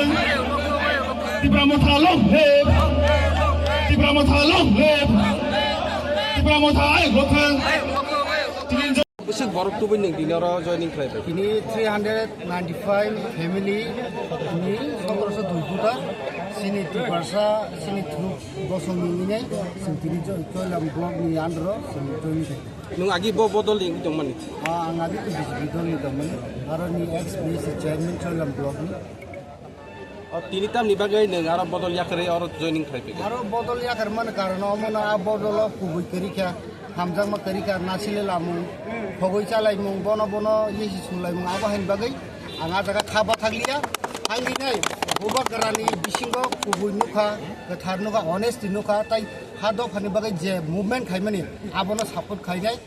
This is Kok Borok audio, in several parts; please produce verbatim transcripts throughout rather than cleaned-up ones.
thang. Tipra Motha long live. Tipra Motha long live. Tipra Motha ayuk long thang. Tini Bwswk borok tubui nwng tini oro joining khlai bai? Tini three hundred ninety-five family ni sotorosho dui voter, chini Tiprasa, chini thuk bosong ni nai, chwng tini Choi-, Choilam block ni under o chwng joining khlai. Nwng agi bo bodol ni wngwi tongmani? Ah, ang agi to B J P dol ni tongmani, aro ni ex B C chairman Choilam block ni. O, tini tamni bagwi nwng aro bodol yakarwi oro joining khlai phikha? Aro bodol yakarmani karon omono a bodolo kubui kwrwi kha, hamjakma kwrwi kha, nasile lamung, khogwi chalaimung, bono bono yesi sunglaimung, abo haini bagwi ang a jaga kha bathakliya. Haini nai Bubagrani bisingo kubui nukha, kwthar nukha, honesty nukha, tai ha dophani bagwi je movement khaimani abono support khainai.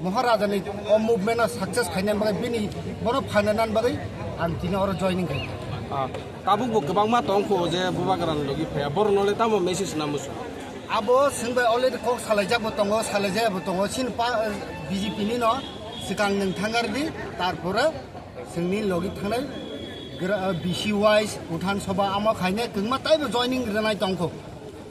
Maharaja ni o movement o success khainani bagwi bini bono phananani bagwi ang tini oro joining khai. Ah, tabuk bo kwbangma tongkho je Bubagrani logi phaiya, borok nole tamo message na musu? Abo chwng bai already kok salaijak bo tongo, salaijaya bo tongo, chini pa, B J P ni no swkang nwng thangar di, tarpore chwngni logi thangnai gra-, B C wise, Uthan Sabha amo khainai kwbangma taibo joining rwnai tongkho.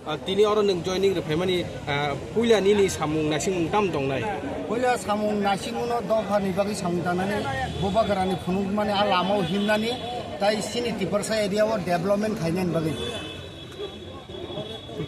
Ah, tini oro nwng joining rwphaimani, ah, puila nini samung naisingmung tam tongnai? Puila samung naisingmungno dophani bagwi samung tangnani, Bubagrani phunukmani a lamao himnani, tai chini Tiprasa area o development khainani bagwi.